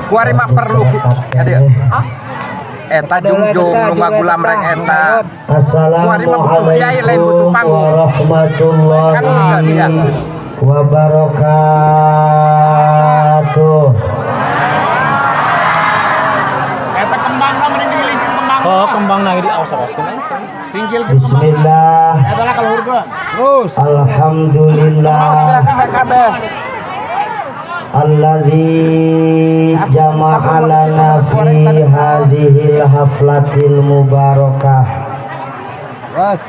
Kuari mah perlu ka dieu. Eta jungjung nu ngagulamreng eta. Kuari mah butuh kiai, lain butuh Assalamualaikum panggung. Warahmatullahi Kan iya. wabarakatuh. Eta kembang mending dilingkeun kembang. Oh, kembang lagi di awas-awaskeun aja. Singkilkeun kembang. Bismillah. Eta lah kaluhurkeun. Terus. Alhamdulillah. Awas beakeun kabeh. Alladzi jama'a lana fi hadhil haflatil mubarakah. Terus.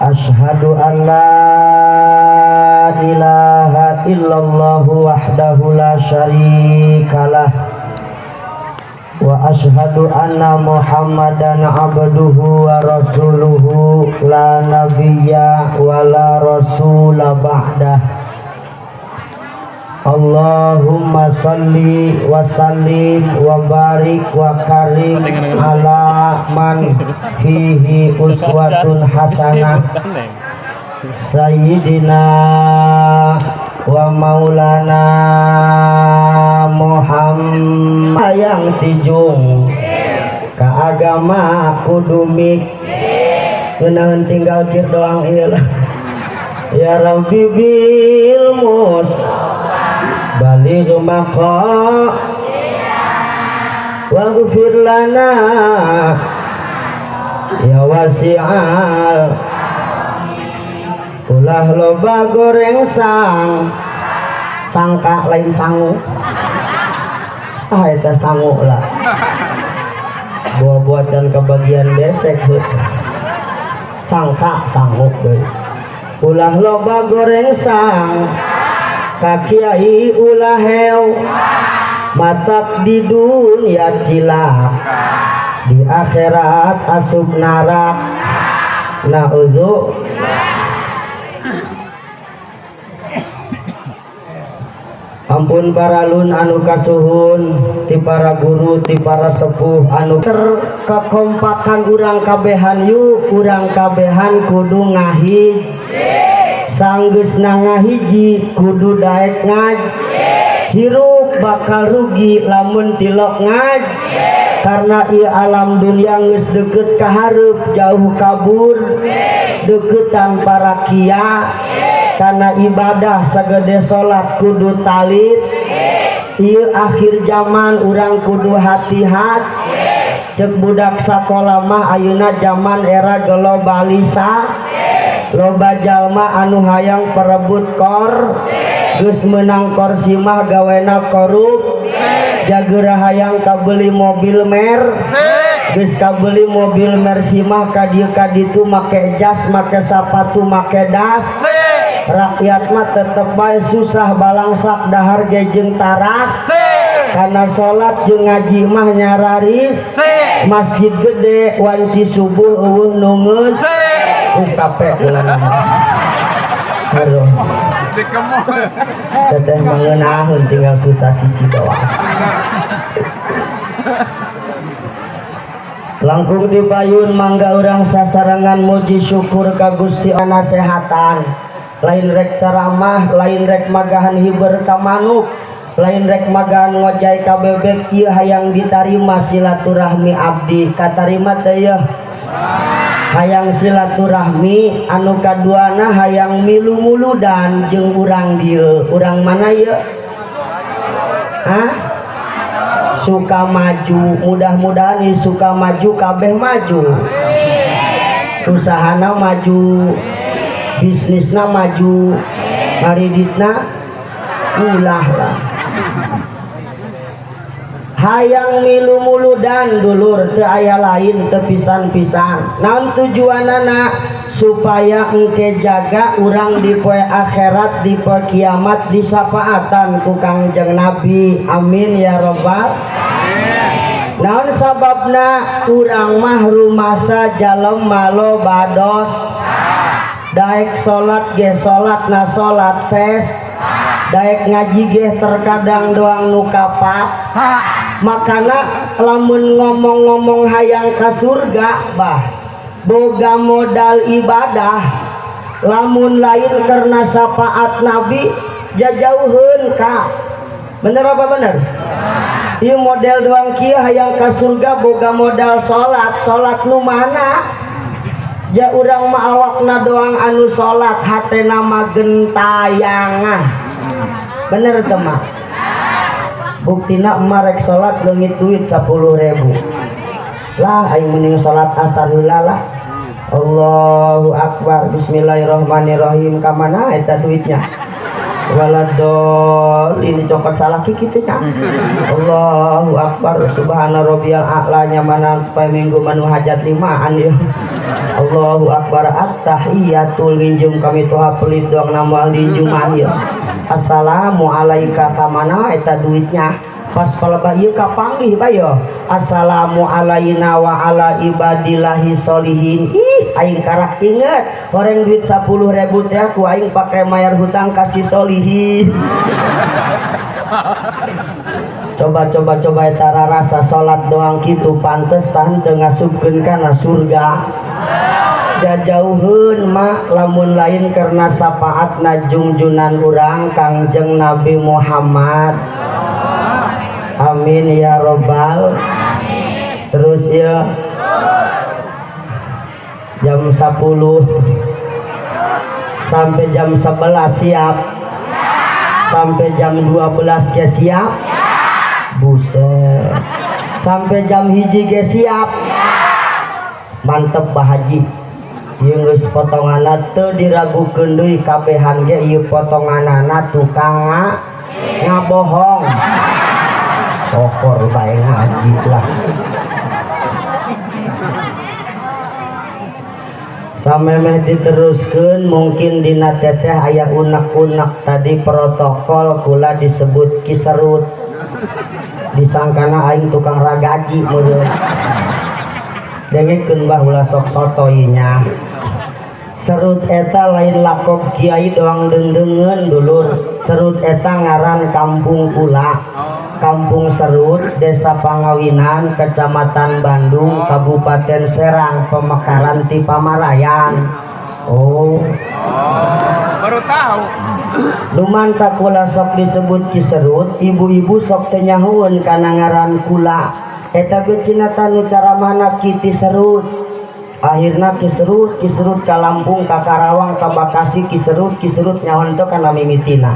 Ashhadu an la ilaha illallah wahdahu la syarikalah wa ashhadu anna Muhammadan abduhu wa rasuluhu la nabiyya wa la rasula ba'dah. Allahumma salli wa sallim wa barik wa karim ala man fihi uswatun hasanah Sayyidina wa maulana Muhammad. Hayang tijung ka agama kudu mik ngeunaheun tinggal kir doang ieu lah. Ya Rabbi bil mus baligh maqa waghfir lana ya wasi'al. Ulah loba goreng sang sangka lain sangu, ah eta sangu lah, buah-buah can kebagian besek heuh. Sangka sangu deui. Ulah loba goreng sang ka kiai, ulah heu matak di dunia cilak, di akhirat asup narak, na'udzu. Ampun paralun anu kasuhun ti para guru, ti para sepuh anu terkekompakan urang kabehan. Yuk, urang kabehan kudu ngahiji. Sanggeusna ngahiji kudu daek ngaj. Hirup bakal rugi lamun tilok ngaj, karena ieu alam dunia geus deukeut ka hareup, jauh kabur deuketan para kia. Karena ibadah sagede salat kudu talit. Ieu akhir zaman, urang kudu hati-hati. Cek budak sakola mah ayeuna zaman era globalisa, loba jalma anu hayang perebut kor. Geus meunang korsi mah gawena korup, jageura hayang kabeli mobil mer. Geus kabeli mobil Mercy mah ka dieu ka ditu make jas, make sapatu, make das. Rakyat mah tetep bae susah balangsak, dahar ge jeung taras. Karena salat jeung ngaji mah nyararis, masjid gede wanci subuh eueuh nu ngeus. Geus capek ulah mah. Aduh. Teteh mangeunahun, tinggal susah sisi doang. Langkung dipayun mangga urang sasarengan muji syukur ka Gusti nasehatan. Lain rek ceramah, lain rek magahan hiber ka manuk, lain rek magahan ngojay ka bebek, ieu hayang ditarima silaturahmi abdi. Katarima teh yeuh? Hayang silaturahmi anu kaduana hayang milu muludan jeung urang dieu. Urang mana yeuh? Hah? Suka maju, mudah-mudahan ieu suka maju kabeh maju. Usahana maju, bisnisna maju, ngariditna ulah lah. Hayang milu muludan dulur, teu aya lain, teu pisan-pisan. Naon tujuanana? Supaya engke jaga urang di poe akhirat, di poe kiamat disafaatan ku Kangjeng Nabi. Amin ya robbal. Naon sababna? Urang mah rumasa jalema loba dos. Daek salat ge salat na salat ses, daek ngaji ge terkadang doang nu kapat. Makana lamun ngomong-ngomong hayang ka surga bah boga modal ibadah, lamun lain karena syafaat Nabi jajauheun ka. Bener apa bener? Ieu model doang kieu hayang ka surga boga modal salat. Salat nu mana? Ja urang mah awakna doang anu salat, hatena mah gentayangan. Bener teu mah? Buktina emak rek salat leungit duit 10.000. Lah aing mending salat asar heula lah. Allahu akbar, bismillahirrahmanirrahim, ka mana eta duitnya? Waladol ini cokot salah kitu nya. Allahu akbar, subhana rabbiyal a'la, nya mana supaya minggu manu hajat limaan ieu. Allahu akbar, at-tahiyatul nginjum kami tuha pelit doang nama linjuman ieu. Assalamu alaika, ka mana eta duitnya? Pas palebah ieu kapanggih bayo. Assalamu alaina wa ala ibadillahi solihin. Ih, aing karak inget horeng duit 10.000 teh ku aing pake mayar hutang kasih solihin. Coba coba coba eta rasa salat doang kitu pantes tahan teu ngasupkeun kana surga. Jajauheun mah lamun lain karena syafaatna jungjunan urang Kangjeng Nabi Muhammad. Amin ya robbal. Terus ya jam 10 sampai jam 11 siap, sampai jam 12 ge siap, buset, sampai jam 1 ge siap, mantep Pak Haji. Ieu geus potonganna teu diragukeun deui, kabehan ge ieu potonganana tukang ngabohong. Sokor bae ngaji lah. Samemeh diteruskeun mungkin dina teteh aya unek-unek tadi protokol kula disebut kiserut. Disangkana aing tukang ragaji meureun. Dengekeun bah ulah sok sotoy nya. Serut eta lain lakob kiai doang deung-deungeun dulur. Serut eta ngaran kampung kula. Kampung Serut, Desa Pangawinan, Kecamatan Bandung, Kabupaten Serang, pemekaran ti Pamarayan. Oh. Baru tahu. Lumanta kula sok disebut Ki Serut, ibu-ibu sok teu nyahueun kana ngaran kula. Eta ge cenah tanu caramahna Ki ti Serut. Akhirna Ki Serut, Ki Serut ka Lampung, ka Karawang, ka Bekasi, Ki Serut, Ki Serut nyahoan teu kana mimitina.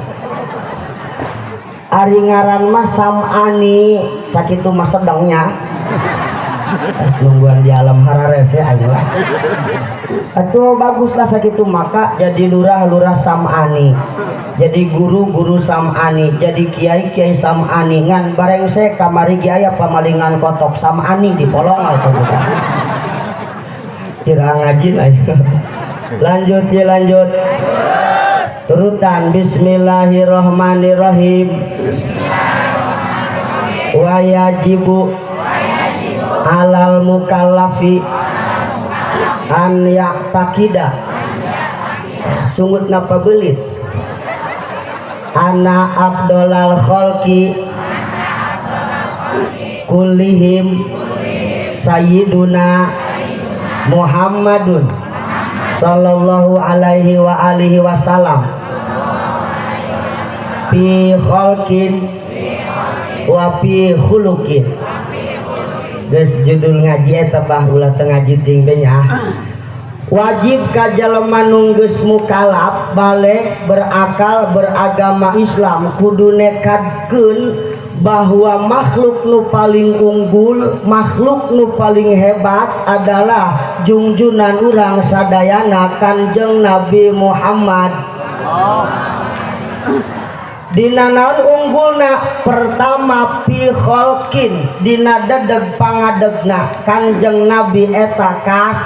Ari ngaran mah Sam'ani, sakitu mah sedangnya. Nungguan di alam hararese aing lah. Atuh baguslah sakitu maka jadi lurah-lurah Sam'ani, jadi guru-guru Sam'ani, jadi kiai-kiai Sam'ani. Ngan barengse kamari ge aya pamalingan kotok Sam'ani dipolong atuh budak. Kira ngaji lah itu. Lanjut ya lanjut. Turutan bismillahirrahmanirrahim. Wa yajibu alal mukallafi an ya'taqida. Sungut napa belit? Ana abdolal kholqi kullihim sayyiduna Muhammadun sallallahu alaihi wa alihi wasallam fi kholqin wa fi khuluqin. Geus judul ngaji eta bah ulah teu ngaji ting nya. Wajib ka jelema nu geus mukalaf baleg berakal beragama Islam kudu nekadkeun bahwa makhluk nu paling unggul, makhluk nu paling hebat adalah jungjunan urang sadayana Kanjeng Nabi Muhammad. Dina naon unggulna? Pertama fi kholqin, dina dedeg pangadegna Kanjeng Nabi eta kas.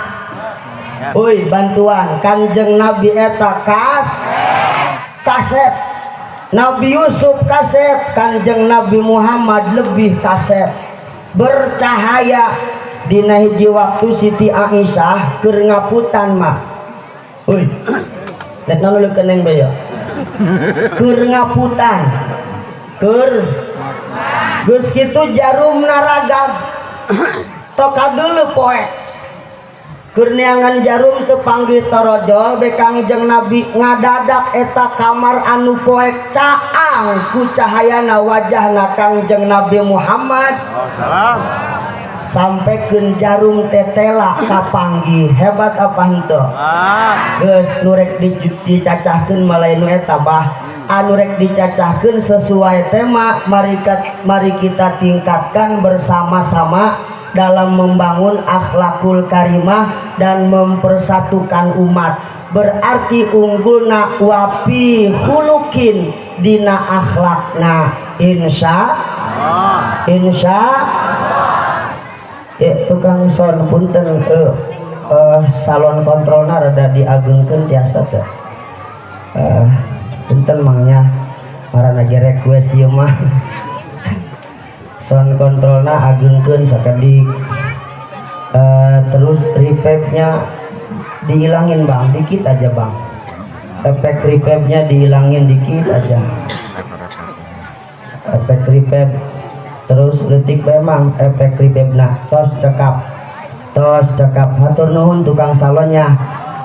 Oi bantuan, Kanjeng Nabi eta kas kasep. Nabi Yusuf kasep, Kanjeng Nabi Muhammad lebih kasep, bercahaya. Dina hiji waktu Siti Aisyah keur ngaputan mah. Euy. Rek naon leukeuneng bae ya. Keur ngaputan. Keur geus kitu jarumna ragam. Toka dulu poe. Keur neangan jarum teu panggih torojol be Kangjeng Nabi ngadadak eta kamar anu poek caang ku cahayana wajahna Kangjeng Nabi Muhammad. Salam. Sampaikan jarum tetela kapanggih. Hebat apa henteu? Geus nu rek dicacahkeun mah lain nu eta bah. Anu rek dicacahkeun sesuai tema, mari kita tingkatkan bersama-sama dalam membangun akhlakul karimah dan mempersatukan umat. Berarti unggulna wafi khuluqin dina akhlakna. Insya insya ya, tukang sound punten, salon kontrolna rada diagengkeun tiasa teu? Punten mangnya, marana ge request ieu mah. Sound kontrolna agengkeun sakedik, terus reverbnya dihilangin bang, dikit aja bang. Efek reverbnya dihilangin dikit aja, efek reverb. Terus letik memang efek reverb. Nah, tos cekap, tos cekap. Hatur nuhun tukang salonnya,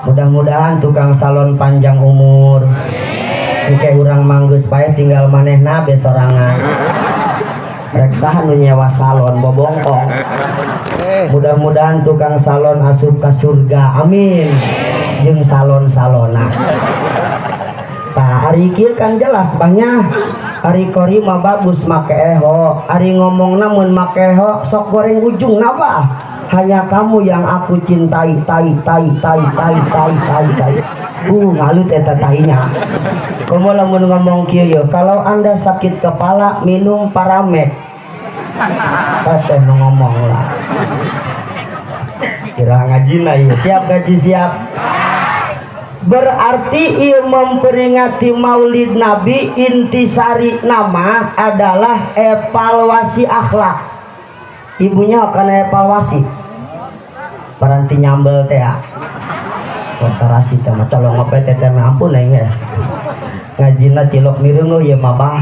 mudah-mudahan tukang salon panjang umur. Engke urang manggeus paeh tinggal manehna be sorangan, rek saha nu nyewa salon bobongkong. Mudah-mudahan tukang salon asup ka surga, amin, jeung salon-salona. Tah, ari kieu kan jelas banyak. Ari kori mah bagus make eho, ari ngomongna mun make eho sok goreng ujung napa. Hanya kamu yang aku cintai, tai tai tai tai tai tai tai, ngalut eta tainya. Komo lamun ngomong kieu ye, kalau anda sakit kepala minum Paramex. Teh nu ngomong lah kira ngajina ieu. Siap gaji siap. Berarti ia memperingati Maulid Nabi intisari nama adalah evaluasi akhlak. Ibunya akan evaluasi paranti nyambel teh ya. Kotorasi teh mah colong ngope teh teh ampun aing ya. Ngajina tilok mireuneuh ieu mah bah.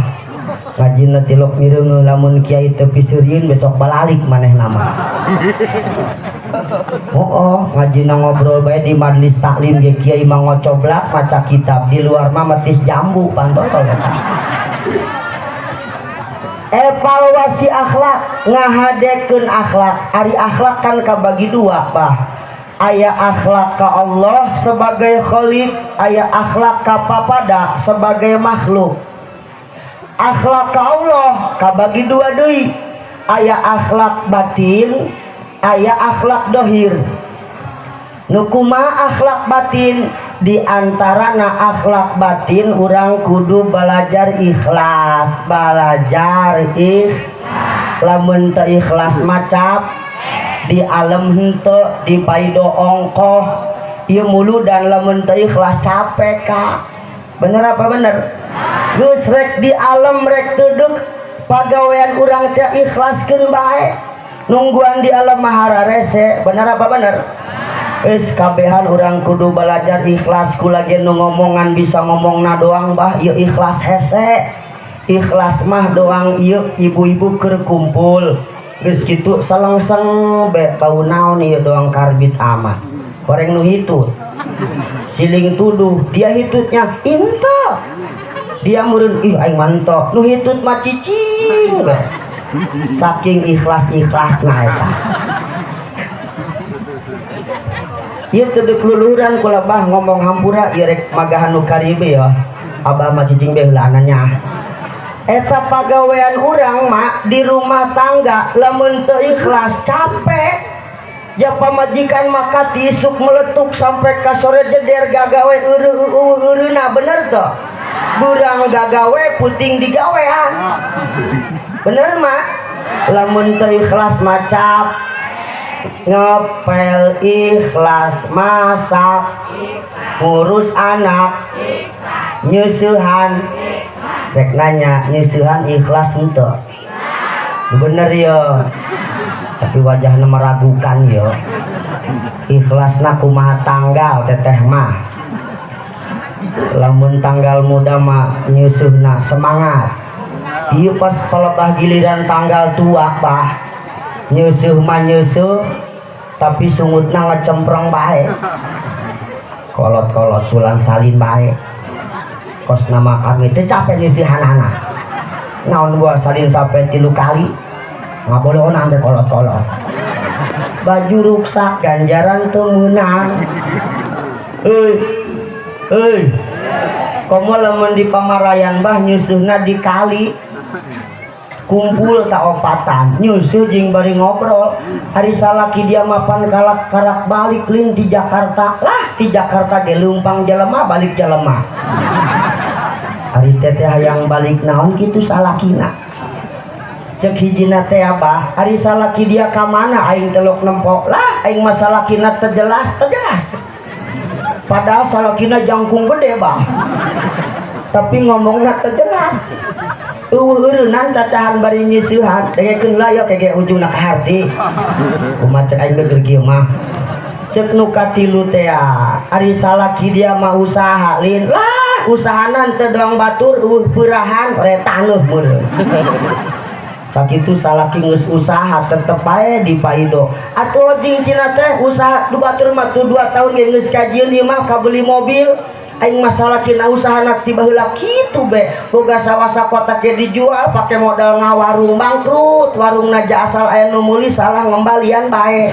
Ngajina tilok mireuneuh, lamun kiai teu piseurieun besok balalik manehna mah. Oh, ngajina ngobrol bae di majelis taklim ge kiai mah ngocoblak maca kitab, di luar mah metis jambu pantotol eta. Evaluasi akhlak, ngahadekeun akhlak. Ari akhlak kan kabagi dua bah. Aya akhlak ka Allah sebagai khalik, aya akhlak ka papada sebagai makhluk. Akhlak ka Allah kabagi dua deui. Aya akhlak batin, aya akhlak dohir. Nu kumaha akhlak batin? Di antarana akhlak batin urang kudu belajar ikhlas, belajar ikhlas. Lamun teu ikhlas macap di alam henteu, di paido ongkoh ieu mulu, dan lamun teu ikhlas capek ka. Bener apa bener? Geus rek di alam rek duduk pagawean urang teh ikhlaskeun bae, nungguan di alam mah hararese. Bener apa bener? Geus kabehan urang kudu belajar ikhlas. Kula ge nu ngomongan bisa ngomongna doang bah, ieu ikhlas hese. Ikhlas mah doang ieu ibu-ibu keur kumpul geus kitu salengseng be bau naon ieu doang karbit amat. Goreng nu hitut siling tuduh dia hitutnya inta dia meureun ih aing mantok nu hitut mah cicing be. Saking ikhlas-ikhlasna eta. Ieu teu luluran kula bah ngomong hampura ieu rek magahan nu karibe ya. Abah mah cicing be heula nanya. Eta pagawean urang mah di rumah tangga lamun teu ikhlas capek. Ya pamajikan maka isuk meletuk sampai ka sore jeder gagawe eureuna, bener teu? Burang gagawe puting digawean. Bener mah? Lamun teu ikhlas macap ngepel ikhlas, masak ngurus anak nyusuhan. Rek nanya nyusuhan ikhlas henteu? Bener ya, tapi wajahna meragukan ya. Ikhlasna kumaha tanggal teteh mah? Lamun tanggal muda mah nyusuhna semangat. Ieu pas palebah giliran tanggal tua bah nyusuh mah nyusuh Tapi sungutna ngecempreng bae. Kolot-kolot sulang salin bae. Kos nama kami teh capek nyeusihanana. Naon gua salin sampai 3 kali. Ngabolohonan teh kolot-kolot. Baju ruksak ganjaran teu meunang. Euy. Euy. Komo lamun di pamarayan bah nyusuhna di kali. Kumpul ta opatan, nyusuh jeung bari ngobrol. Ari salaki dia mapan kalak karak balik lin di Jakarta. Lah di Jakarta ge leumpang jelema balik jelema. Ari teteh hayang balik naon kitu salakina. Cek hijina teh abah, ari salaki dia ka mana aing telok nempo. Lah aing mah salakina teu jelas, teu jelas. Padahal salakina jangkung gede bah. Tapi ngomongna teu jelas. Eueuh eureunnan cacahan bari nyeusihan, dengekeun lah ya kege ujungna ka harti. Kumaha cek aing geus kieu mah. Cek nu katilu teh ari salaki dia mah usaha lin. Lah usahana teu doang batur eueuh peurahan retaneuh meureun. Sakitu salaki geus usaha tetep bae di paido. Atuh jeung cina teh usaha du batur mah tuh 2 tahun ge geus kajieun ieu mah kabeli mobil. Aing mah salakina usahana ti baheula kitu be. Boga sawah sakotak ge dijual pake modal ngawarung bangkrut. Warungna ja asal aya nu meuli salah ngembalian bae.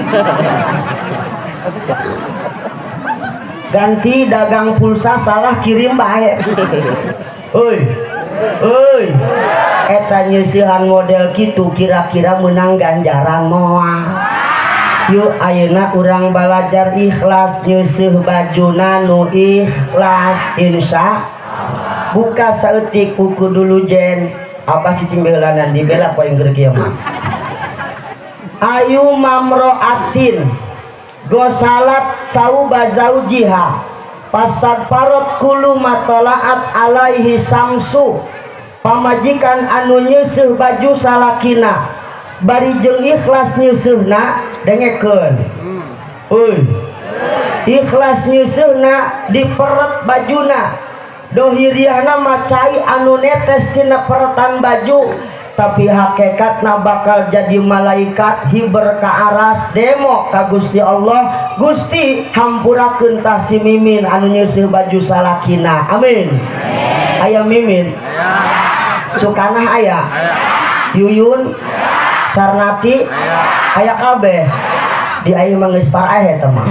Ganti dagang pulsa salah kirim bae. Euy. Euy. Eta nyeusihan model kitu kira-kira menang ganjaran moal. Yuk ayeuna urang balajar ikhlas nyeuseih bajuna nu ikhlas insya. Buka saeutik buku dulu jen. Abah cicing beulanan dibela ku aing keur kieu mah. Ayu mamroatin gosalat sauba zaujiha pastagfarot kullu matolaat alaihi samsu. Pamajikan anu nyeuseih baju salakina bari jeung ikhlas nyeuseihna dengekeun. Euy. Ikhlas nyeuseihna diperet bajuna. Dohiriahna mah cai anu netes tina peretan baju, tapi hakikatna bakal jadi malaikat hiber ka aras demo ka Gusti Allah. Gusti hampurakeun tah si Mimin anu nyeuseih baju salakina. Amin. Aya Mimin. Sukanah aya. Yuyun. Sarnati. Aya kabeh. Di aing mah geus paraeh eta mah.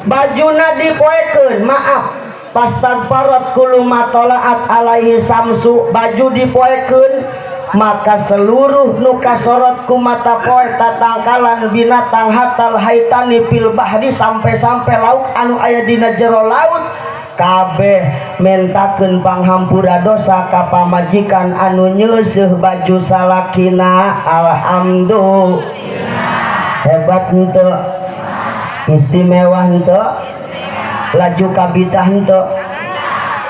Bajuna dipoekeun, maaf. Pastagfarot kullu matolaat alaihi samsu, baju dipoekeun maka seluruh nu kasorot ku mata poe tatangkalan binatang hatal haitani fil bahri sampai-sampai lauk anu aya dina jero laut kabeh mentakeun panghampura dosa ka pamajikan anu nyeuseih baju salakina. Alhamdulillah. Hebat henteu, istimewa henteu, laju kabitah henteu.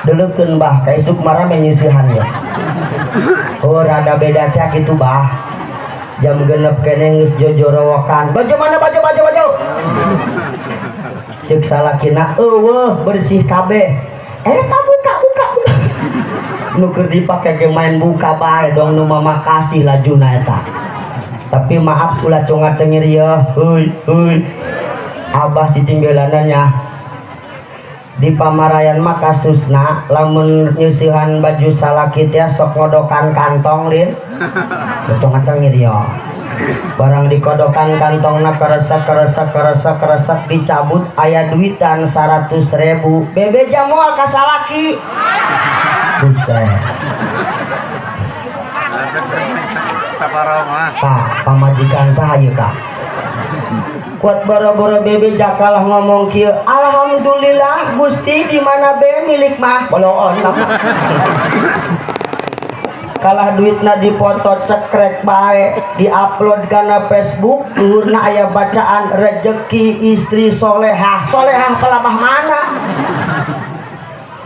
Deulekeun bah ka isuk marame nyeusihan ya. Oh rada beda teh kitu bah. Jam 6 keneh geus jojorowokan. Baju mana baju baju baju. Cek salakina eueuh bersih kabeh. Eta buka buka buka. Nu keur dipake ge main buka bae dong nu mama kasih lajuna eta. Tapi maaf ulah congat cengir ye. Heuy heuy. Abah cicing beulana nya. Di pamarayan mah kasusna lamun nyeusihan baju salaki teh sok ngodokan kantong lin. Congat cengir ye. Barang dikodokan kantongna keresek keresek keresek keresek dicabut aya duitan 100.000. Bebeja moal ka salaki. Buset. Pak, pamajikan saha ieu ka? Kuat boro-boro bebeja kalah ngomong kieu. Alhamdulillah Gusti di mana be milik mah. Boloon. Kalah duitna dipoto cekrek bae, diupload kana Facebook, luhurna aya bacaan rejeki istri solehah. Solehah pelamah mana?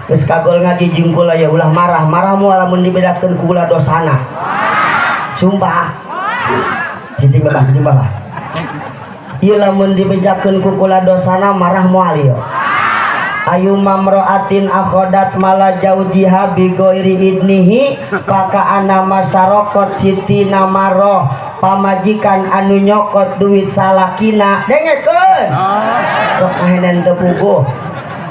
Geus kagol ngaji jeung kula ya ulah marah, marah moal lamun dibedakeun ku ulah dosana. Sumpah. Cicing babah, cicing babah. Ieu lamun dibejakeun ku kula dosana marah moal ieu. Ayu mamroatin akhodat mala jaujiha bi ghairi idnihi paka ana masarokot siti namaroh. Pamajikan anu nyokot duit salakina, dengekeun, sok ngahenen teu puguh.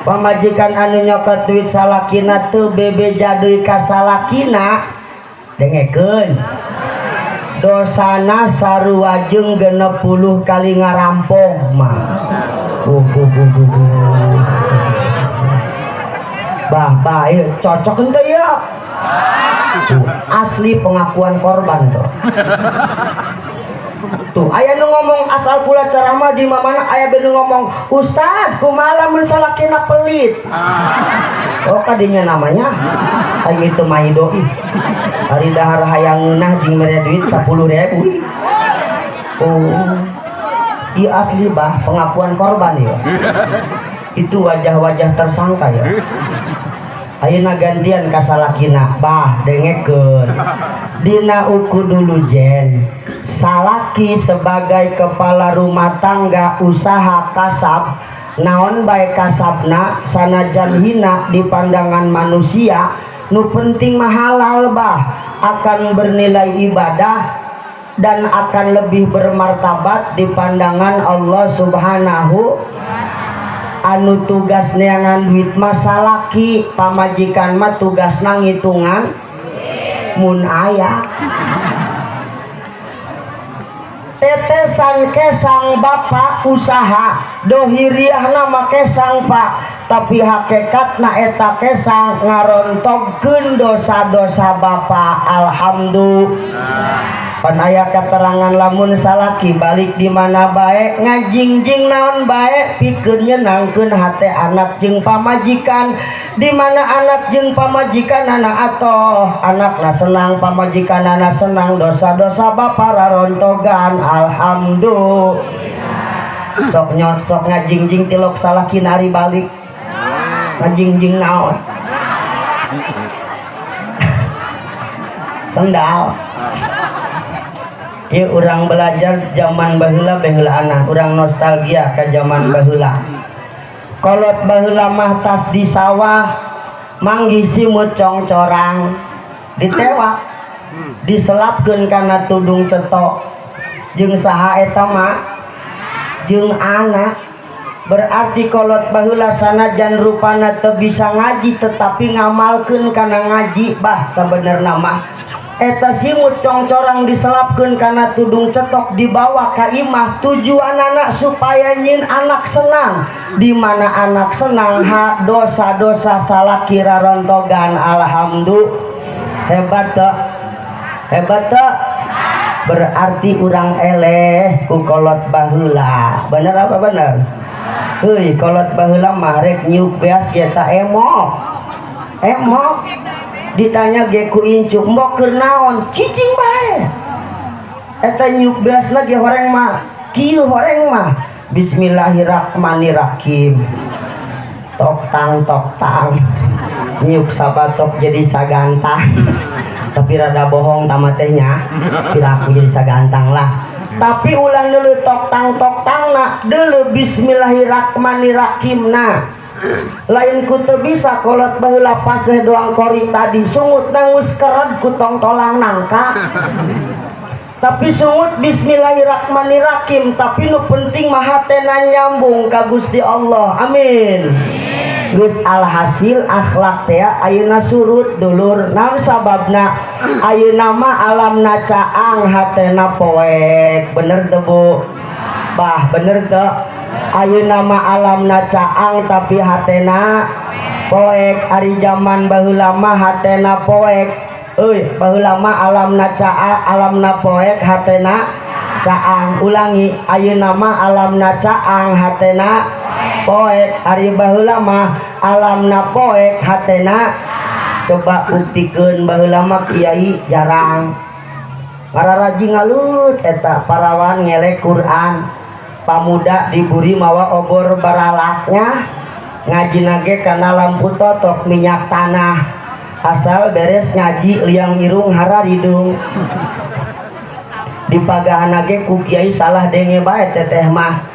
Pamajikan anu nyokot duit salakina teu bebeja deui ka salakina, dengekeun, dosana sarua jeung 60 kali ngarampok mah. Bah, bah, ieu cocok henteu ya? Tuh, asli pengakuan korban tuh. Tuh, aya nu ngomong asal pula ceramah di mana aya nu ngomong, "Ustad, kumaha lamun salakina pelit?" Oh, kadinya namanya. Ayo itu mah doi. Ari dahar hayang ngeunah jeung mere duit 10.000. Oh. Iya asli bah, pengakuan korban ya. Itu wajah-wajah tersangka ya. Ayeuna gantian ka salakina, bah, dengekeun. Dina uku dulu jen. Salaki sebagai kepala rumah tangga usaha kasab, naon bae kasabna, sanajan hina di pandangan manusia, nu penting mah halal bah, akan bernilai ibadah dan akan lebih bermartabat di pandangan Allah Subhanahu. Anu tugas neangan duit mah salaki, pamajikan mah tugasna ngitungan mun aya. Tetesan kesang bapak usaha dohiriahna mah kesang pak, tapi hakikatna eta kesang ngarontogkeun dosa-dosa bapak. Alhamdulillah. Pan aya keterangan lamun salaki balik di mana bae ngajingjing naon bae pikeun nyenangkeun hate anak jeung pamajikan, di mana anak jeung pamajikan anak atoh anakna senang, pamajikan anak senang, dosa-dosa bapak rarontogan. Alhamdulillah. Sok nyot sok ngajingjing tilok salaki nari balik ngajingjing naon sendal. Ieu urang belajar zaman baheula baheulaana, urang nostalgia ka zaman baheula. Kolot baheula mah tas di sawah manggih simut congcorang ditewak diselapkeun kana tudung cetok jeung saha eta mah jeung anak. Berarti kolot baheula sanajan rupana teu bisa ngaji tetapi ngamalkeun kana ngaji bah. Sabenerna mah eta simut congcorang diselapkeun kana tudung cetok dibawa ka imah, tujuan anak supaya nyin anak senang. Di mana anak senang hak dosa-dosa salaki rarontogan. Alhamdulillah. Hebat teu? Hebat teu? Berarti urang eleh ku kolot baheula. Bener apa bener? Heuy, kolot baheula mah rek nyiuk beas eta emok. Emok ditanya ge ku incu, "Mbok keur naon?" "Cicing bae." Eta nyiuk beas lagi horeng mah, kieu horeng mah. Bismillahirrahmanirrahim. Tok tang tok tang. Nyiuk sabatok jadi sagantang. Tapi rada bohong tamatehnya. Kira aku jadi sagantang lah. Tapi ulang dulu tok tang nak dulu bismillahirrahmanirrahim na. Lain ku teu bisa kolot baheula paseh doang kori tadi sungut nangus kerad ku tong tolang nangka. Tapi sungut bismillahirrahmanirrahim, tapi nu penting mah hatena nyambung ka Gusti Allah. Amin. Geus alhasil akhlak teh ayeuna surut dulur. Naon sababna? Ayeuna mah alamna caang hatena poek. Bener teu Bu? Bah, bener teu? Ayeuna mah alamna caang tapi hatena poek. Ari zaman baheula mah hatena poek. Euy, baheula mah alamna caang, alamna poek, hatena caang. Ulangi, ayeuna mah alamna caang hatena poek. Ari baheula mah alamna poek hatena. Coba buktikeun baheula mah kiai jarang ngararaji ngalut eta parawan ngelek Quran, pamuda diburi mawa obor baralaknya, ngaji nage kana lampu totok minyak tanah, asal beres ngaji liang irung hararidung. Dipagahan nage ku kiai salah denge bae teteh mah.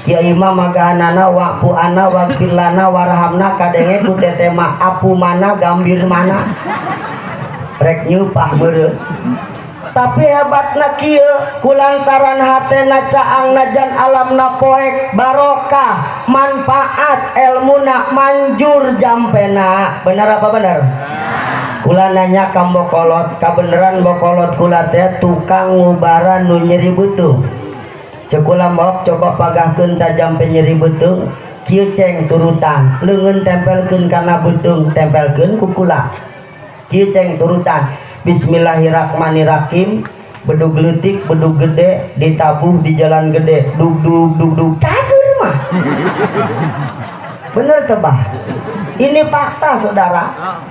Kiai mah magahanana wa'fu ana waghfir lana warhamna, kadenge ku teteh mah apu mana gambir mana rek nyupah meureun. Tapi hebatna kieu, kulantaran hatena caang najan alamna poek, barokah, manfaat elmuna manjur jampena. Bener apa bener? Kula nanya ka bokolot, kabeneran bokolot kula teh tukang ngubaran nu nyeri beuteung. Cek kula, "Mok, coba pagahkeun ta jampe nyeri beuteung." Kieu, Ceng, turutan leungeun tempelkeun kana beuteung, tempelkeun ku kula. Kieu, Ceng, turutan, Bismillahirrahmanirrahim, bedug leutik, bedug gede, ditabuh di jalan gede, dug dug dug dug, cager mah. Bener teu, Bah? Ini fakta, saudara.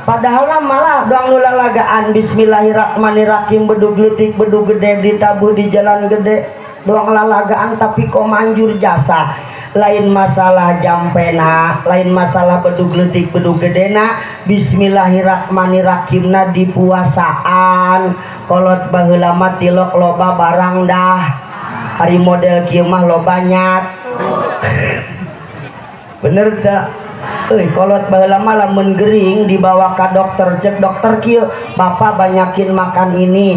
Padahal malah doang nu lalagaan Bismillahirrahmanirrahim, bedug leutik, bedug gede, ditabuh di jalan gede, doang lalagaan, tapi kok manjur jasa. Lain masalah jampena, lain masalah bedug leutik bedug gedena, Bismillahirrahmanirrahimna dipuasaan. Kolot baheula mah tilok loba barang dah, hari model kieu mah loba nyat. Bener tak? Euy, kolot baheula mah lamun gering dibawa ka dokter, cek dokter kieu, "Bapak banyakin makan ini,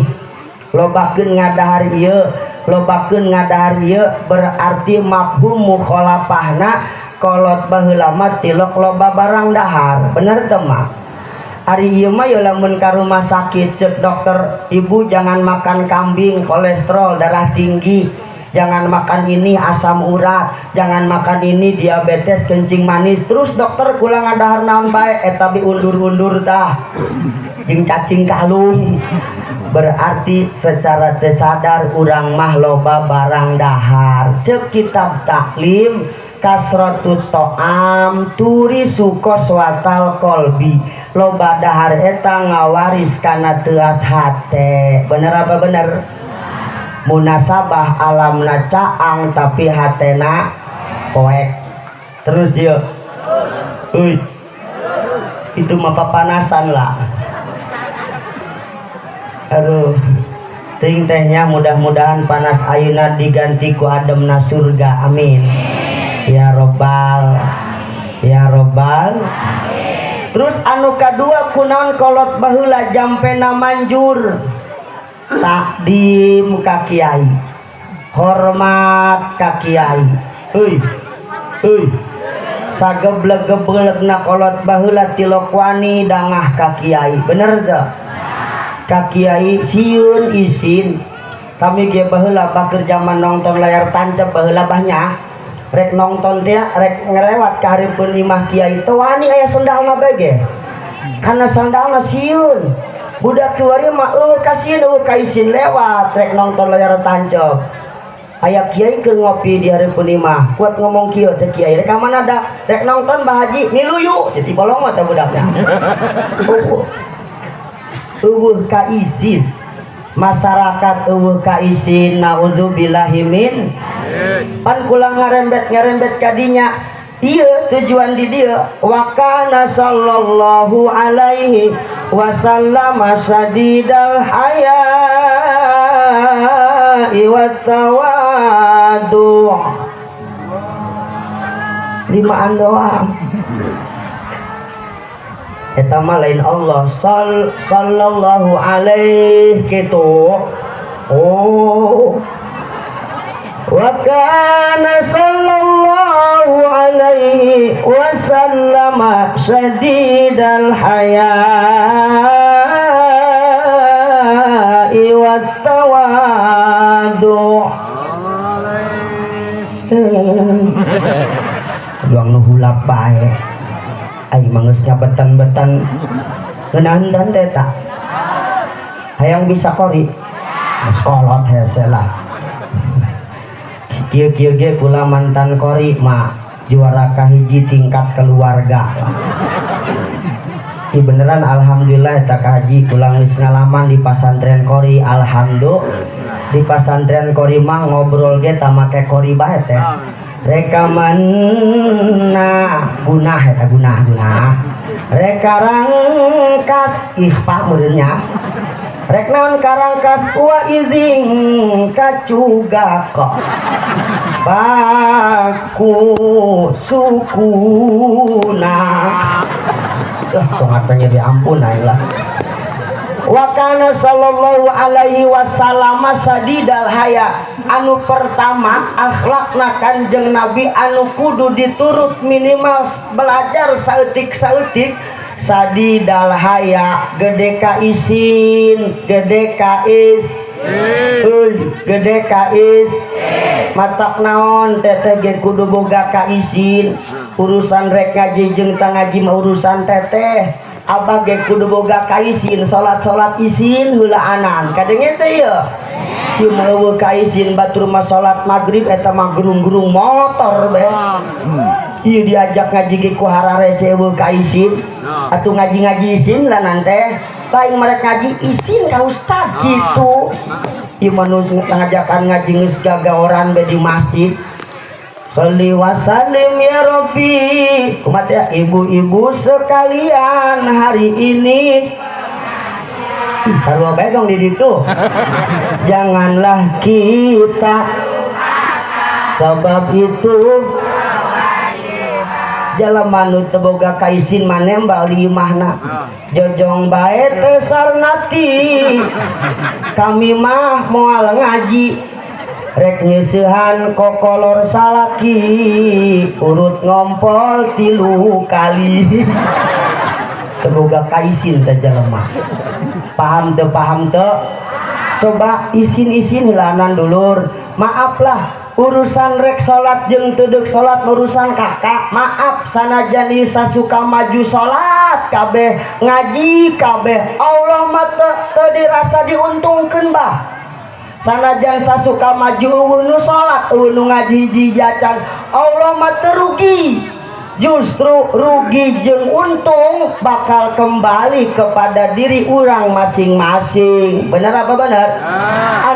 lobakeun ngadahar ieu, lobakeun ngadahar ieu." Berarti mafhum mukhalafahna, kolot baheula mah tilok loba barang dahar. Bener teu mah? Ari ieu mah ya lamun ka rumah sakit, cek dokter, "Ibu jangan makan kambing, kolesterol, darah tinggi. Jangan makan ini, asam urat. Jangan makan ini, diabetes, kencing manis." Terus dokter kula ngadahar naon bae eta bi undur-undur tah jeung cacing kalung. Berarti secara tersadar urang mah loba barang dahar. Cek kitab taklim, kasratu to'am turisu qaswatal qalbi, loba dahar eta ngawaris kana teuas hate. Bener apa bener? Munasabah alamna caang tapi hatena poek. Terus yuk. Uy, itu mah papanasan lah. Aduh, ting tehnya, mudah-mudahan panas ayeuna diganti ku ademna surga. Amin ya robbal ya robbal. Terus anu kadua, kunaon kolot baheula jampena manjur? Takdim ka kiai, hormat ka kiai. Euy, euy, sageblek-geblegna kolot baheula tilok wani dangah ka kiai. Bener teu? Ka kiai sieun isin. Kami ge baheula bakeur zaman nonton layar tancap baheula banyak, rek nonton teh, rek ngelewat ka hareupeun imah kiai teu wani, aya sendalna bae ge, karena sendalna sieun. Budak kiwari mah euweuh kasieun, euweuh kaisin, lewat rek nonton layar tancap, aya kiai keur ngopi di hareupeun imah, kuat ngomong kieu, cek kiai, "Rek ka mana dah?" "Rek nonton, Bah Haji." "Milu yuk." Jadi bolong mah teh budaknya. Euweuh, euweuh kaisin masyarakat, euweuh kaisin, naudzubillahi min. Pan kula ngarembet ngarembet kadinya, iya, tujuan di dia, wa kana sallallahu alaihi wasallam sadidal haya'i wa tawadu. Limaan doang eta mah, lain Allah sallallahu alaihi gitu. Oh, wa kana sallallahu alaihi wasallam sadidal haya'i wat tawadu. Doang nu hulap bae. Ai mah geus nyabetan-betan ngeunahan dan teh tak hayang bisa kori sekolot hese lah. Kieu-kieu ge kula mantan kori mah, juara kahiji tingkat keluarga lah. Ih, beneran, alhamdulillah eta Ka Haji, kula geus ngalaman di pasantren kori. Alhamdulillah, di pasantren kori mah ngobrol ge tah make kori bae teh. Rekamanna gunah eta, gunah gunah reka rangkas ikhfa meureunnya, rek naon karangkas wa izing kacuga kok baku sukuna. Lah, tong jadi ampun aing lah. Wa kana sallallahu alaihi wasallam sadidal haya. Anu pertama, akhlakna Kanjeng Nabi anu kudu diturut, minimal belajar saeutik-saeutik, sadidal haya, gede ka isin, gede ka is. Euy, gede ka is. Matak naon, teteh ge kudu boga ka isin. Urusan rek ngaji jeung teu ngaji mah urusan teteh. Abah ge kudu boga kaisin, salat-salat isin heulaanan. Kadenge teh ieu. Ieu mah euweuh kaisin, batur mah salat maghrib eta mah gerung-gerung motor be. Ieu diajak ngaji ge ku hararese, euweuh kaisin. Atuh ngaji-ngaji isin lah nante. Lain mereka ngaji isin ka ustad gitu. Ieu mah nu ngajakan ngaji geus gagaoran be di masjid. Sholli wasalim ya Rabbi. Kumat ya, ibu-ibu sekalian hari ini. Ih, sarua bae dong di ditu. Janganlah kita sebab itu jalema nu teu boga kaisin manembal di imahna. Jojong bae teu sarnati. Kami mah moal ngaji. Rek nyeusehan kokolor salaki, urut ngompol 3 kali. Teu boga kaisin teh jelema. Paham teu, paham teu? Coba isin-isin heulaanan, dulur. Maaflah, urusan rek salat jeung teu deuk salat urusan kakak. Maaf, sanajan ieu sasuka maju salat kabeh, ngaji kabeh, Allah mah teu dirasa diuntungkeun bah. Sanajan sasuka maju euweuh nu salat, euweuh nu ngaji hiji jacan, Allah mah teu rugi. Justru rugi jeung untung bakal kembali kepada diri urang masing-masing. Bener apa bener?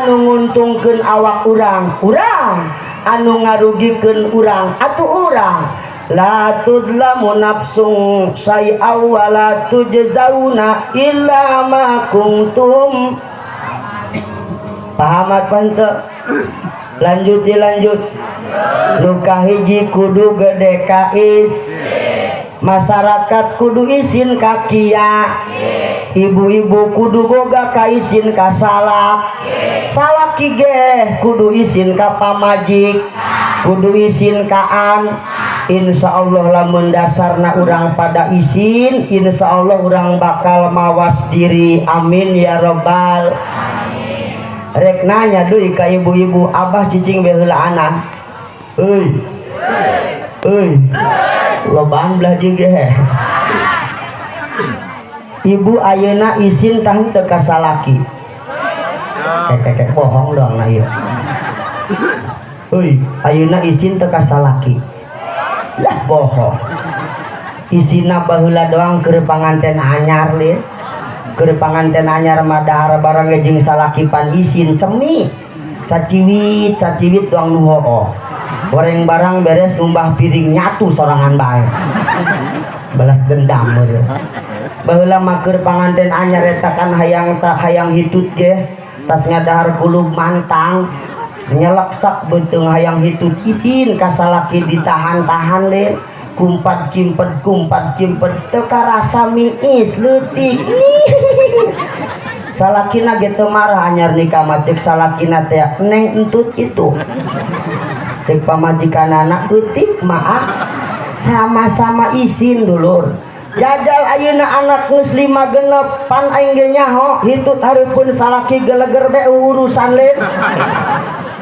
Anu nguntungkeun awak urang, urang. Anu ngarugikeun urang, atuh urang. La tudlamu nafsun syai'aw wa la tujzauna illa ma kuntum. Paham apa henteu? Lanjut, dilanjut. Nu kahiji kudu gede kais. Masyarakat kudu isin ka kia. Ibu-ibu kudu boga kaisin ka salak. Salaki ge kudu isin ka pamajik. Kudu isin kaan. Insya Allah lamun dasarna urang pada isin, insya Allah urang bakal mawas diri. Amin ya robbal. Rek nanya deui ka ibu-ibu, abah cicing be heulaanan. Euy. Euy. Lobaan belah dieu ge. Ibu ayeuna isin tah teu ka salaki? Kek bohong doang na ieu. Euy, ayeuna isin teu ka salaki? Lah, bohong. Isinna baheula doang keur panganten anyar lieu. Keur panganten anyar mah dahar barang ge jeung salaki pan isin cemi. Saciwit saciwit doang nu hooh. Goreng barang beres ngumbah piring nyatu sorangan bae. Balas dendam meureun. Baheula mah keur panganten anyar eta kan hayang tak hayang hitut ge, tas ngadahar kulub mantang nyeleksak beuteung hayang hitut, isin ka salaki ditahan-tahan le, kumpat kimpet kumpat kimpet teu karasa miis leutik. Salakina ge teu marah. Anyar nikah mah ceuk salakina teh, "Neng, entut itu." Ceuk pamajikanana, "Eutik maah." Sama-sama isin, dulur. Jajal ayeuna anak geus 5 genep pan aing ge nyaho hitut hareupeun salaki geleger be urusan lain.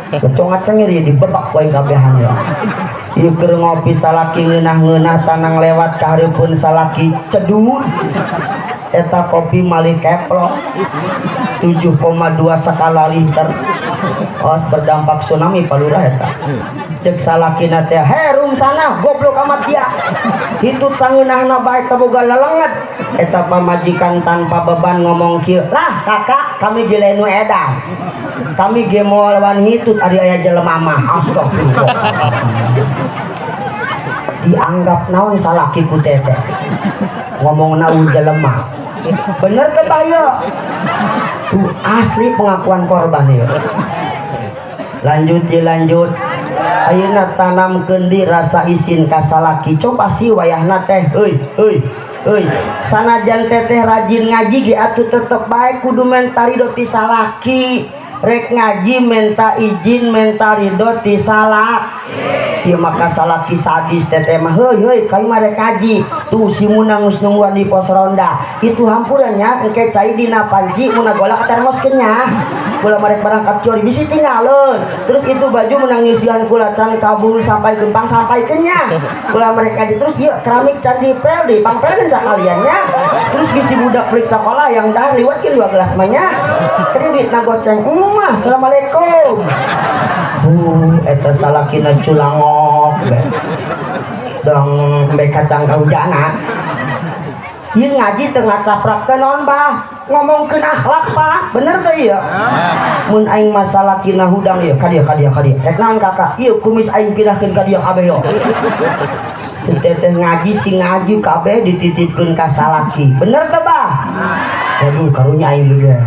Betul ngacengir ya, dibebak ku aing kabehan ya. Ieu keur ngopi salaki ngeunah-ngeunah tanang lewat ka hareupeun salaki cedut. Eta kopi malih keplok 7,2 skala Richter. Awas berdampak tsunami, Pak Lurah eta. Cek salakina teh, "Herum sana, goblok amat dia. Hitut sangeunahna bae teu boga lelenget." Eta pamajikan tanpa beban ngomong kieu, "Lah kakak, kami ge lain nu edan. Kami ge moal wani hitut ari aya jelema mah." Astagfirullah. Dianggap naon salaki ku teteh? Ngomongna jelema. Bener teu bayo? Tuh asli pengakuan korban ya. Lanjut ya, lanjut. Ayeuna tanamkeun di rasa isin ka salaki. Coba sih wayahna teh euy euy euy sanajan teteh rajin ngaji ge atuh tetep bae kudu menta ridho ti salaki. Rek ngaji menta izin menta ridho ti salaki. Ieu maka salaki sadis teteh mah heuy heuy kami mah rek ngaji tuh si Muna geus nungguan di pos ronda itu hampurannya engke cai dina panci Muna golak termoskeun nya kula marek barang kapcori bisi tinggalin terus itu baju menang ngisian kula can kabul sampai gempang sampai kenya kula mereka ngaji terus ieu keramik can dipel di pangpelkeun sakaliannya terus bisi budak pelik sekolah yang dah liwatkeun 2 gelas mah nya kredit na goceng mah assalamualaikum eta salakina culangok dong be kacang kaujana ieu ngaji teu ngacaprak teh naon bah ngomongkeun akhlak pak bener teh ieu mun aing mah salakina hudang ieu ka dieu ka dieu ka dieu rek naon kakak ieu kumis aing pindahkeun ka dieu kabeh yo teteh ngaji sing ngaji kabeh dititipkeun ka salaki bener teh bah waduh karunya aing ge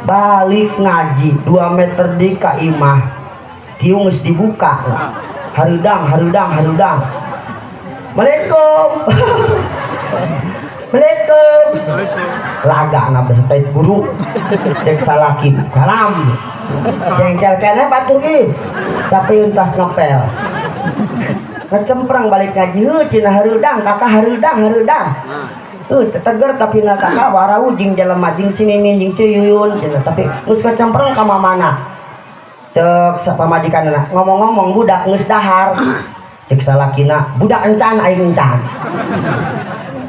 balik ngaji 2 meter di ka imah kieu geus dibuka harudang harudang harudang Waalaikum Waalaikum laga na beserta guru cek salaki kalam jengkel kene batur ge capek tas ngepel ngecemprang balik ngaji heuh cenah hareudang kakak hareudang hareudang teteger tapi na kakak warau jeung jelema jeung si Mimin jeung si Yuyun cenah tapi geus ngecemprang ka mamana cek sapamajikanna ngomong-ngomong budak geus dahar cek salakina budak encan aing encan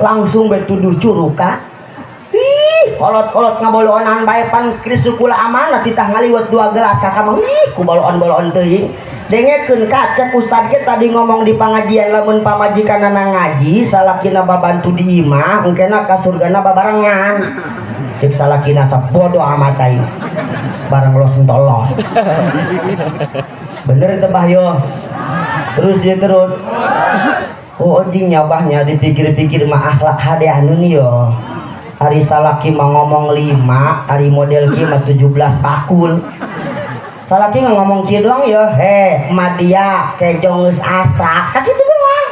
langsung betuduh curuka ih kolot-kolot ngaboloonan bae pan krisu kula amanah titah ngaliwet 2 gelas kakak mah ih ku boloon-boloon teuing dengekeun ka cek ustad ge tadi ngomong di pangajian lamun pamajikanana ngaji salakina babantu di imah engkena ka surgana babarengan cek salakina sabodo amat aing bareng lo sentolong bener teu bah yo terus ya terus oh jing nyabahnya dipikir-pikir mah akhlak hade anu nih yo hari salaki mah ngomong 5 hari model kieu mah 17 pakul salaki nggak ngomong kieu doang yo he madia kejong geus asak sakitu doang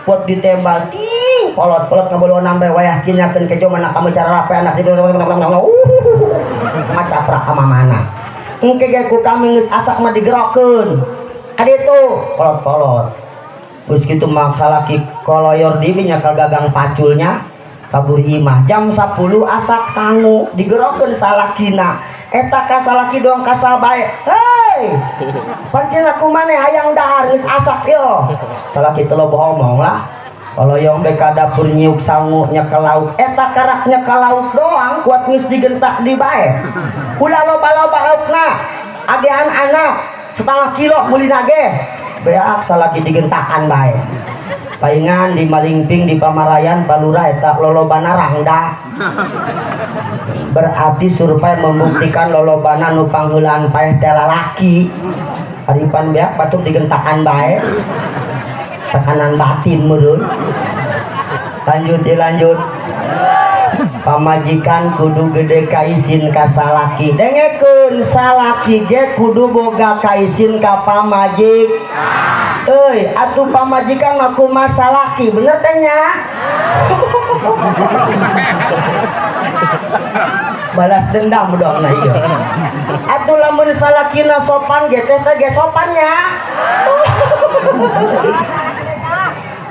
buat ditembak ting kolot-kolot ngabolon sampai wayah kinyakeun kejo mana kamu cara rapi anak itu macaprak ka mamana engke ge ku kami geus asak mah digerokeun kaditu kolot-kolot geus kitu mah salaki koloyor di nya ka gagang paculnya kabur imah jam 10 asak sangu digerokeun salakina eta ka salaki doang kasal bae hei pancen aku maneh hayang dahar geus asak yo salaki teu loba omong lah kalau yang beka dapur nyiuk sangu nyekel lauk eta karak nyekel lauk doang kuat geus digentak di bae ulah loba-loba laukna agean anak setengah kilo meulina ge beak salaki digentakan bae paingan di Malingping di Pamarayan Palura eta lolobana rangda berarti survei membuktikan lolobana nu pangheulaan paeh teh lalaki haripan beak batur digentakan bae tekanan batin meureun lanjut dilanjut pamajikan kudu gede kaisin ka salaki dengekeun salaki ge kudu boga kaisin ka pamajik euy atuh pamajikan mah kumaha salaki bener teh nya balas dendam dong nah ieu atuh lamun salakina sopan ge teh teh ge sopannya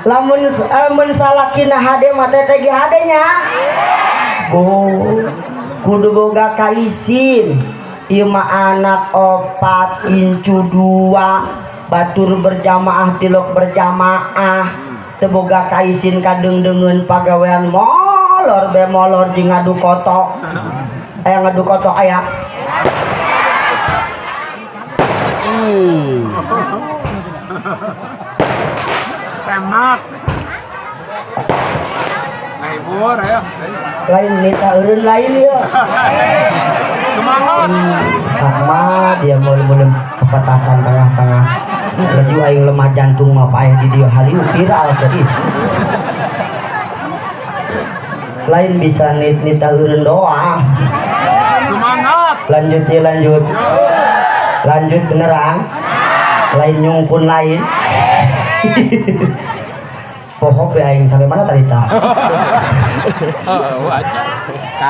lamun mun salakina hade mah teh teh ge hade nya kudu boga kaisin ieu mah anak 4 incu 2 batur berjamaah tilok berjamaah teu boga kaisin kadeungdeungeun pagawean molor be molor jeung ngadu kotok aya ngadu kotok aya Tembak ngahibur ayo lain nita eureun lain ya semangat sama dia mulai kepetasan tengah-tengah laju aing lemah jantung mah paeh di dieu haliu viral jadi lain bisa nita eureun doang semangat lanjut ya lanjut lanjut beneran Lain nyungkun lain. Poho be aing sampai mana tadi tah?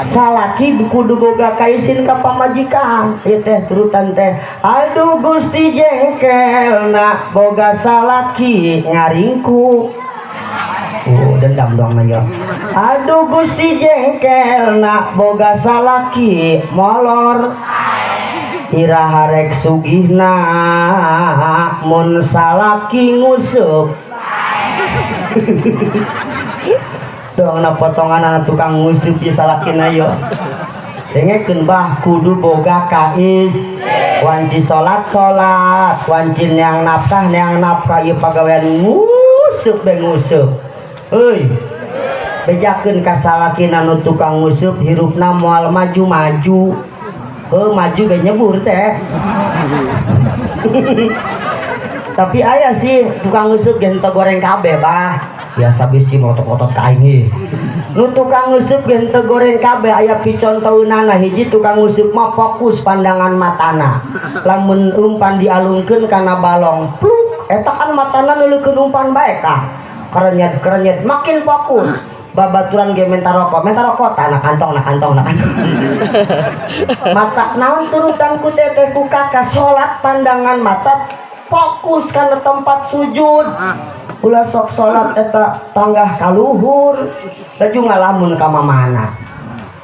Salaki kudu boga kaisin ka pamajikan. Ieu teh turutan teh. Aduh Gusti jengkelna boga salaki ngaringku. Oh, dendam dong aja. Aduh Gusti jengkelna boga salaki molor. Iraha rek sugihna mun salaki nguseup. Dong na potongan anak tukang nguseup ieu salakina yo. Dengekeun bah kudu boga kais. Wanci salat salat, wanci neang nafkah ieu pagawean nguseup be nguseup. Euy. Bejakeun ka salakina nu tukang nguseup hirupna moal maju-maju. Heuh maju ge nyebur teh. Tapi aya sih tukang nguseup ge henteu goreng kabeh bah. Biasa bisi motot-motot ka aing ieu. Nu tukang nguseup ge henteu goreng kabeh aya picontoeunana hiji tukang nguseup mah fokus pandangan matana. Lamun umpan dialungkeun kana balong, pluk eta kan matana neuleukeun umpan bae tah. Kerenyet-kerenyet makin fokus. Babaturan ge minta rokok tanah kantong, nah kantong, nah kantong. Mata naon turutan ku teteh ku kakak salat pandangan mata fokus kana tempat sujud. Ulah sok salat eta tanggah kaluhur, laju ngalamun ka mamana.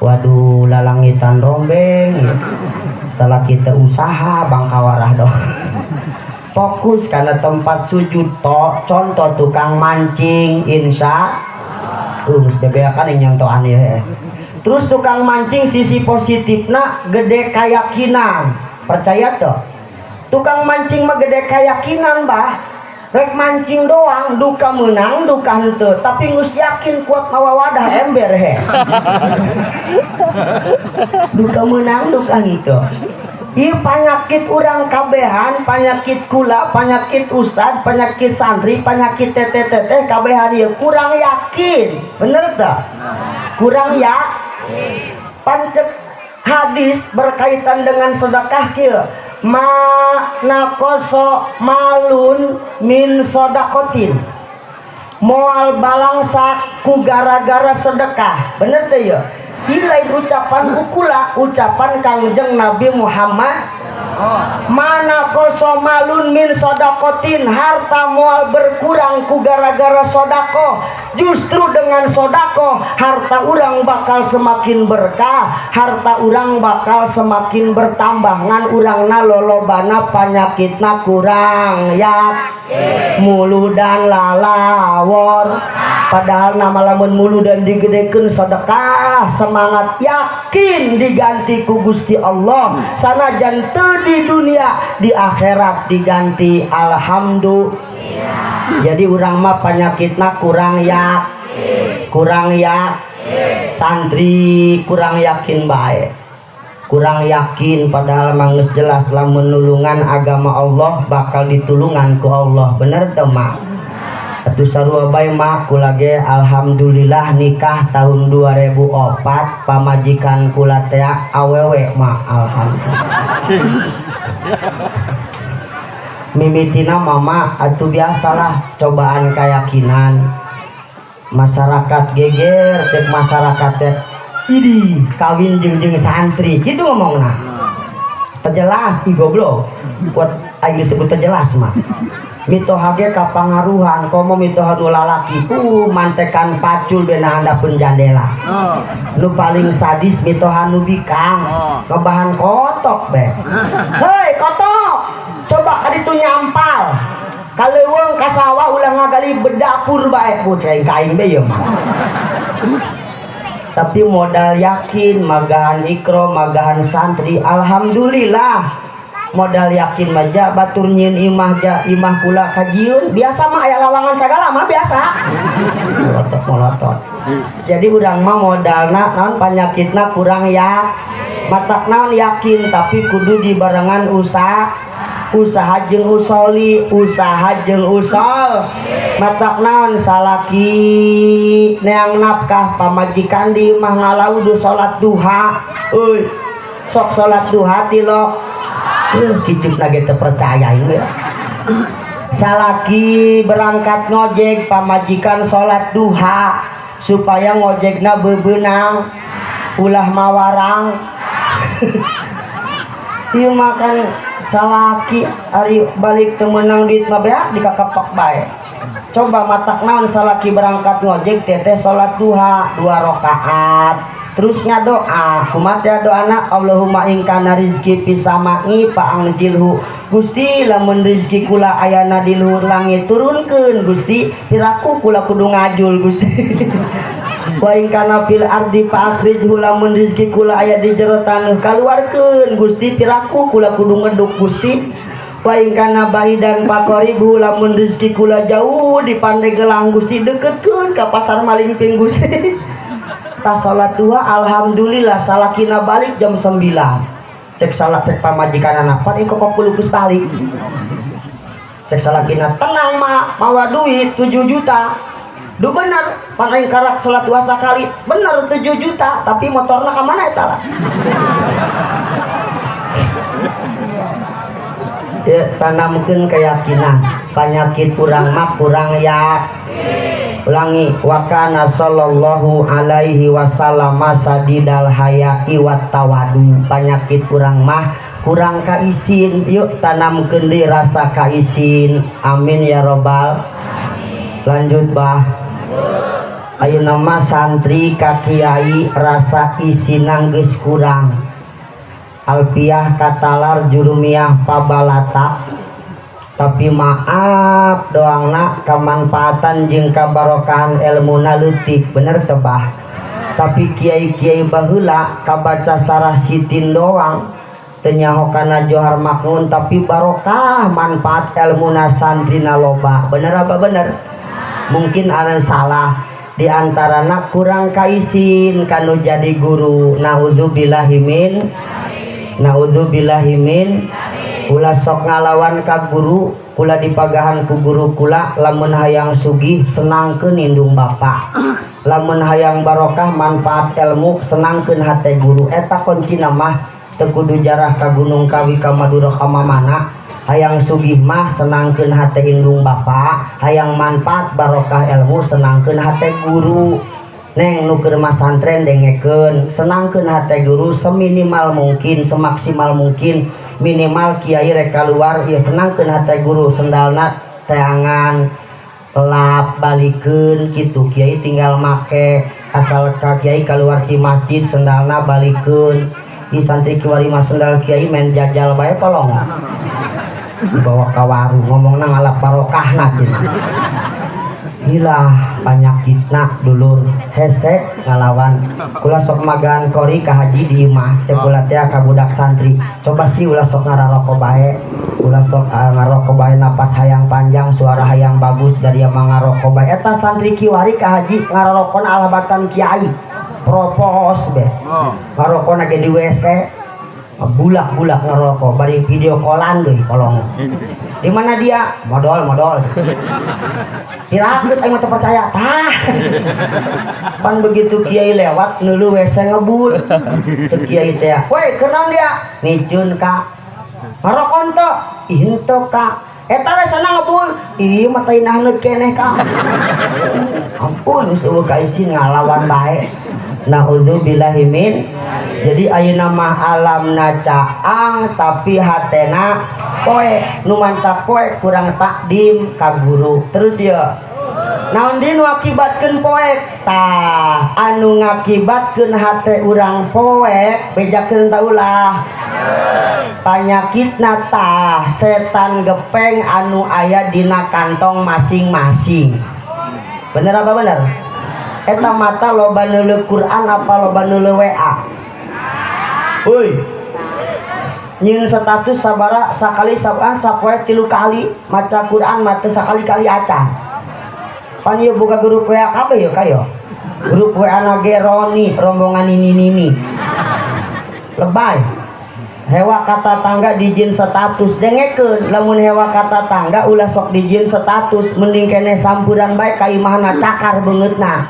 Waduh lalangitan rombeng. Salah kita usaha bangkawarah dong. Fokus karena tempat sujud toh. Contoh tukang mancing insya geus bebeakan yang nyontohan ieu. Terus tukang mancing sisi positifna gede keyakinan. Percaya tuh? Tukang mancing mah gede keyakinan bah. Rek mancing doang duka menang duka henteu, tapi geus yakin kuat mawa wadah ember he. Duka menang duka henteu. Ieu panyakit urang kabehan, panyakit kula, panyakit ustad, panyakit santri, panyakit teteh-teteh kabehan ieu kurang yakin. Bener teu? Kurang ya? Pancek hadis berkaitan dengan sedekah kieu. Ma naqoso malun min sodakotin. Moal balangsa ku gara-gara sedekah. Bener teu ya? Lain ucapan kukula, ucapan Kangjeng Nabi Muhammad. Mana koso malun min sodakotin, harta moal berkurang ku gara-gara sodako. Justru dengan sodako harta urang bakal semakin berkah, harta urang bakal semakin bertambah. Ngan urangna lolobana panyakitna kurang ya muludan lalawor. Padahal nama lamun muludan digedekeun sedekah semangat yakin diganti ku Gusti Allah. Sanajan teu di dunia, di akhirat diganti alhamdulillah. Jadi urang mah panyakitna kurang ya, kurang ya, santri kurang yakin bae. Kurang yakin padahal mah geus jelas lamun nulungan agama Allah bakal ditulungan ku Allah. Bener teu mah? Atuh sarua bae mah kula ge alhamdulillah nikah tahun 2004 pamajikan kula teh awewe mah alhamdulillah. Mimitina mama atuh biasalah cobaan keyakinan. Masyarakat geger cek masyarakat teh idi kawin jeung santri gitu ngomongna. Terjelas ih goblok. Buat aing disebut terjelas mah. Mitoha ge kapangaruhan komo mitoha nu lalaki mantekan pacul bena handapeun jandela. Nu paling sadis mitoha nu bikang ngebahan kotok be. Hei kotok, coba kaditu nyampal. Kaleuweung ka sawah ulah ngagali bedapur bae puceng ka aing be ieu mah. Tapi modal yakin magahan ikro magahan santri alhamdulillah. Modal yakin mah ja batur nyieun imah ja imah kula kajieun biasa mah aya lawangan sagala mah biasa. Molotot molotot. Jadi urang mah modalna naon panyakitna kurang ya matak naon yakin tapi kudu dibarengan usaha usaha jeung usoli usaha jeung usol matak naon salaki neang nafkah pamajikan di imah ngalaudu salat duha euy sok salat duha ti lo kicuk lagi terpercaya ini ya. Salaki berangkat ngojek, pamajikan sholat duha supaya ngojekna bebenang ulah mawarang. Ieu makan salaki ari balik teu meunang duit mah beak dikakapak bae. Coba matak naon salaki berangkat ngojek teteh sholat duha 2 rakaat. Terus ngadoa, kumaha teh doana? Allahumma in kana rizki fis sama'i fa anzilhu. Gusti lamun rizki kula ayana di luhur langit turunkeun Gusti, piraku kula kudu ngajul Gusti. Wa in kana fil ardi fa akhrijhu, lamun rizki kula aya di jero taneuh kaluarkeun Gusti, piraku kula kudu ngeduk Gusti. Wa in kana bahidan faqaribhu, lamun rizki kula jauh di Pandeglang Gusti, deketkeun ka pasar Malingping Gusti. Tas salat dua, alhamdulillah salakina balik jam 9. Cek salat cek pamajikan anak pan kok kulo geus balik. Cek salakina tenang mak, mawa duit 7 juta. Duh bener, pan aing karak salat dua sakali, bener 7 juta, tapi motorna ka mana eta lah. Ya, tanamkeun keyakinan, penyakit kurang mah kurang ya. Ulangi, wa kana sallallahu alaihi wasallam sadidal hayai wat tawadu. Penyakit kurang mah kurang kaisin. Yuk tanamkeun deui rasa kaisin. Amin ya robbal. Lanjut bah. Ayeuna mah santri ka kiai rasa isinang geus kurang. Alfiah katalar jurumiyah pabalata. Tapi maaf doangna kemanfaatan jeung kabarokahan ilmuna leutik, bener teu bah? Tapi kiai-kiai baheula kabaca sarah sitin doang teu nyaho kana johar maknun, tapi barokah manfaat ilmuna santrina loba. Bener apa bener? Mungkin anu salah di antarana kurang kaisin kanu jadi guru. Naudzubillahi min ulah sok ngalawan ka guru, kula dipagahan ku guru kula lamun hayang sugih senangkeun indung bapa, lamun hayang barokah manfaat ilmu senangkeun hate guru. Eta kuncina mah teu kudu jarah ka Gunung Kawi ka Madura ka mamana. Hayang sugih mah senangkeun hate indung bapa, hayang manfaat barokah ilmu senangkeun hate guru. Neng nu keur masantren dengekeun, senangkeun hate guru seminimal mungkin, semaksimal mungkin. Minimal kiai rek kaluar ieu senangkeun hate guru, sendalna teangan lap balikeun kitu, kiai tinggal make. Asal ka kiai kaluar ti masjid sendalna balikeun. Ieu santri kiwari mah sendal kiai main jajal bae polong. Dibawa ka warung ngomongna ngalap barokahna cenah. Hilah panyakitna dulur hese ngalawan. Kula sok magan kori ka haji di imah cek kula teh ka budak santri. Coba sih ulah sok ngararoko bae, ulah sok ngaroko bae, napas hayang panjang, suara hayang bagus dari yang ngaroko bae. Eta santri kiwari ka haji ngararokona alabatan kiai propos be. Ngarokona ge di WC bulak-bulak ngerokok bari video callan deui kolong. Di mana dia? Modol-modol. Tirakut aing mah teu percaya. Tah. Pan begitu kiai lewat neuleuh WC ngebul. Cek kiai teh, "Woi, kunaon dia?" Nicun ka. Ngarokok henteu? Ih henteu ka. Eta we sana ngebul. Ieu mah teh nahaneut keneh ka. Ampun geus eueuh kaisin ngalawan bae. Naudzubillahi min. Jadi ayeuna mah alamna caang tapi hatena poe. Nu mantap poe kurang takdim ka guru. Terus ya naon deui nu akibatkeun poek? Tah anu ngakibatkeun hate urang poek bejakeun ta ulah? Panyakitna tah setan gepeng anu aya dina kantong masing-masing. Bener apa bener? Eta mata loba neuleuh Quran apa loba neuleuh WA? Woi, nyin status sabara sakali sabulan sapoe 3 kali maca Quran mah teu sakali-kali acan. Pan ieu boga grup WA kabeh yo kayo. Grup WA na ge Roni, rombongan nini-nini. Lebay. Hewa kata tangga dijin status dengekeun, lamun hewa kata tangga ulah sok dijin status, mending keneh sampuran bae ka imahna cakar beungeutna.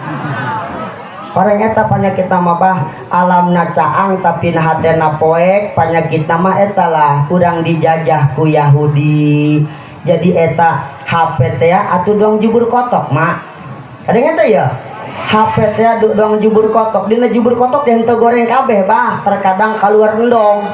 Bareng eta panyakit mah bah alamna caang tapi hatena poek, panyakitna mah eta lah urang dijajah ku Yahudi. Jadi eta HP teh atuh doang jubur kotok, Mak. Ada teh ya? HP teh doang jubur kotok. Dina jubur kotok yang teu goreng kabeh, bah. Terkadang keluar endong.